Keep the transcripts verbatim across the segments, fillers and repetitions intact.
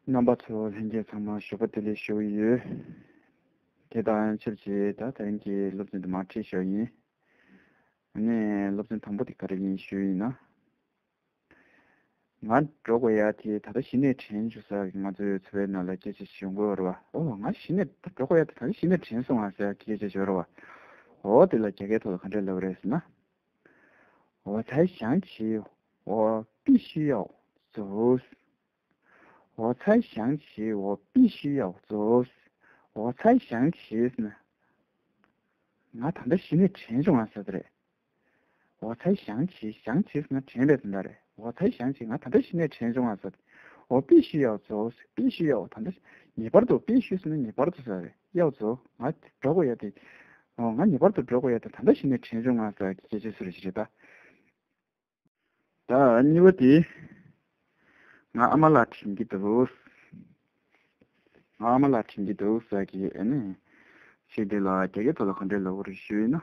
རྣམ་པ་ཚོ་ལྷན་རྒྱས་ཚང་མ་ཞོགས་པ་བདེ་ལེགས་ཞུ་གི་ཡོད། དེ་དང་ཆབས་ཅིག་ད་དེ་རིང་གི་སློབ་ཚན་དུ་མ་ཁྲིད་ཞོག་ཡིན། ཨ་ནི་སློབ་ཚན་དང་པོ་དེ་ག་རེ་ཡིན་ཞུ་ཡིན་ན། ང་འགྲོ་དགོས་ཡ་དེ་ད་ལྟ་གཞི་ནས་དྲན་བྱུང་ཟེར་གི་ང་ཚོའི་འཚོ་བའི་ནང་ལ་སྐད་ཆ་ཞིག་ཡོང་གི་ཡོད་རེད་བ། ཨོ་ང་གཞི་ནས་ད་འགྲོ་དགོས་ཡ་དེ་ད་ལྟ་གཞི་ནས་དྲན་སོང་ང་ཟེར་གི་སྐད་ཆ་ཞིག་ཡོད་རེད་བ། ཨོ་དེ་ལ་རྒྱ་སྐད་ཐོག་ལ་ག་འདྲས་ལབ་རེད་ཟེར་ན། 我才想起我必须要走。 我才想起我必须要走。 我才想起 ཟེར་ན། ང་ད་ལྟ་གཞི་ནས་དྲན་བྱུང་ང་ཟེར་དེ་རེད། 我才想起 想起 ཟེར་ན་དྲན་པའི་དོན་དག་རེད། 我才想起 ང་ད་ལྟ་གཞི་ནས་དྲན་བྱུང་ང་ཟེར། 我必须要走། 必须要 ད་ལྟ་ངེས་པར་དུ། 必须 ཟེར་ན་ངེས་པར་དུ་ཟེར་རེད། 要走 ང་འགྲོ་དགོས་ཡ་དེ། ཨོ་ང་ངེས་པར་དུ་འགྲོ་དགོས་ཡ་དེ་ད་ལྟ་གཞི་ནས་དྲན་བྱུང་ང་ཟེར་གི་སྐད་ཆ་ཟེར་ཞིག་རེད་ད། ད་གཉིས་པ་དེ། ང་ཨ་མ་ལགས་དྲན་གྱི་འདུག་ང་ཨ་མ་ལགས་དྲན་གྱི་འདུག་ཟེར་གྱི་ཨ་ནི། ཚིག་འདི་ལ་རྒྱ་སྐད་ཐོག་ལ་ག་འདྲས་ལབ་དགོས་རེད་ཞུས་ན།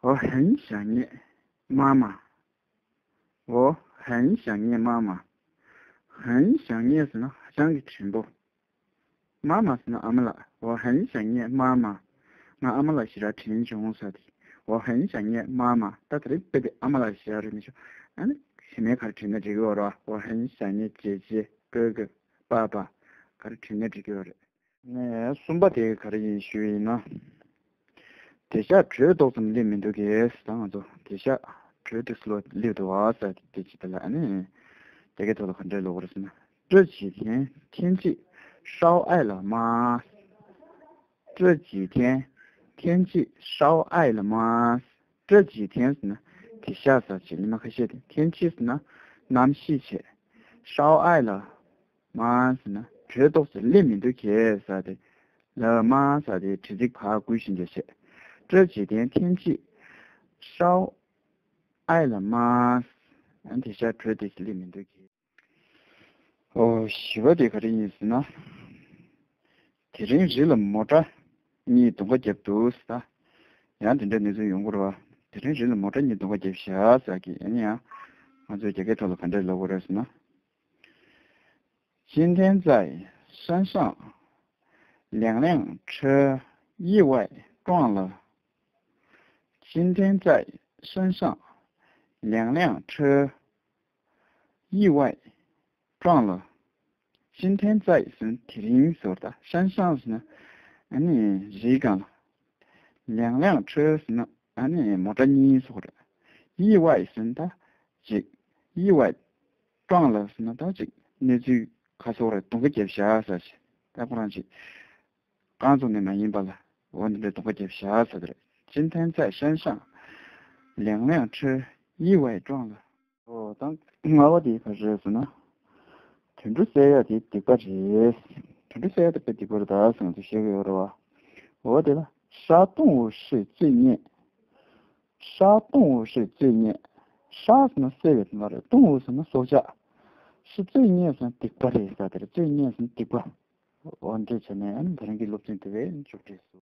我很想念妈妈。 我很想念妈妈。 很想念 ཟེར་ན་ཧ་ཅང་གི་དྲན་པོ། 妈妈 ཟེར་ན་ཨ་མ་ལགས། 我很想念妈妈། ང་ཨ་མ་ལགས་ཞེ་དྲག་དྲན་བྱུང་ཟེར་དེ། 我很想念妈妈། ད་དེ་རིང་དཔེ་དེ་ཨ་མ་ལགས་ཞེ་དྲག་རེད་མི་ཆོག་ཨ་ནི་གཞན་མའི་ག་རེ་བྲིས་ན་འགྲིག་གི་ཡོད་རེད་བ། 我很想念姐姐、哥哥、爸爸། ག་རེ་བྲིས་ན་འགྲིག་གི་ཡོད་རེད། ནས་གསུམ་པ་དེ་ག་རེ་ཡིན་ཞུས་ཡིན་ན། དེང་སང་གྲོད་ཏོག་ཙམ་སླེབས་མི་འདུག་གས་ད་ང་ཚོ་དེང་སང་གྲོད་ཏོག་ཙམ་སླེབས་འདུག་བ་ཟེར་དེ་ཅི་ད་ལ་ཨ་ནི། རྒྱ་སྐད་ཐོག་ལ་ག་འདྲས་ལབ་དགོས་རེད་ཟེར་ན། 这几天天气稍爱了吗། 这几天天气稍爱了吗། 这几天 ཟེར་ན་དེང་སང་ཟེར་བྱས་ཉི་མ་ཁ་ཤས་དེ། 天气 ཟེར་ན་གནམ་གཤིས་བྱས། 稍爱了吗 ཟེར་ན་གྲོད་ཏོག་ཙམ་སླེབས་མི་འདུག་གས་ཟེར་དེ། 了吗 ཟེར་དེ་དྲི་ཚིག་ཕར་བསྒུལ་བཞིན་བྱས་བྱས། 这几天天气稍爱了吗། ཨ་དེང་སང་གྲོད་ཏོག་ཙམ་སླེབས་མི་འདུག་གས། ཨོ་བཞི་པ་དེ་ག་རེ་ཡིན་ཟེར་ན། དེ་རིང་རི་ལ་མོ་ཊ་གཉིས་རྡུང་ཁ་བརྒྱབ་འདུག་ཟེར་ད། ཡང་དེ་འདྲའི་གནས་ཚུལ་ཡོང་གི་རེད་བ། དེ་རིང་རི་ལ་མོ་ཊ་གཉིས་རྡུང་ཁ་བརྒྱབ་བཞག་ཟེར་གི་ཨ་ནི་ཡང་། ང་ཚོས་རྒྱ་སྐད་ཐོག་ལ་ག་འདྲས་ལབ་དགོས་རེད་ཟེར་ན། 今天在山上两辆车意外撞了。 今天在山上两辆车意外撞了。 今天在 ཟེར་ན་དེ་རིང་ཟེར་བ་དང་། 山上 ཟེར་ན་ཨ་ནི་རིའི་སྒང་ལ། 两辆车 ཟེར་ན་ཨ་ནི་མོ་ཊ་གཉིས་ཟེར་བ་རེད། 意外 ཟེར་ན་ད་ཅིག 意外 撞了 ཟེར་ན་ད་ཅིག་གནས་ཚུལ་ཁ་སོགས་རེད། རྡུང་ཁ་བརྒྱབ་བཞག་ཟེར་ཞིག་ད་ཁོ་རང་ཅིག་རྐང་བཙུགས་ནས་མ་ཡིན་པ་ལ། འོ་འདི་འདྲའི་རྡུང་ཁ་བརྒྱབ་བཞག་ཟེར་དེ་རེད། 今天在山上两辆车意外撞了。 ཨོ་ད་ལྔ་པ་དེ་ག་རེ་རེད་ཟེར་ན། དུད་འགྲོ་བསད་ཡ་དེ་སྡིག་པ་རེད། དུད་འགྲོ་བསད་ཡ་དེ་དཔེ་སྡིག་པ་རེད་ད་ཟེར་ང་ཚོས་བཤད་ཀྱི་ཡོད་རེད་བ། འོ་དེ་ལ་杀动物是罪孽། 杀动物是罪孽། 杀 ཟེར་ན་བསད་པའི་དོན་དག་རེད། 动物 ཟེར་ན་སྲོག་ཆགས། 是罪孽 ཟེར་ན་སྡིག་པ་རེད་ཟེར་དེ་རེད། 罪孽 ཟེར་ན་སྡིག་པ། འོ་འདྲས་བྱས་ནས་ཨ་ནི་ད་རིང་གི་སློབ་ཚན་དེ་བས་མཇུག་སྒྲིལ་སོང་།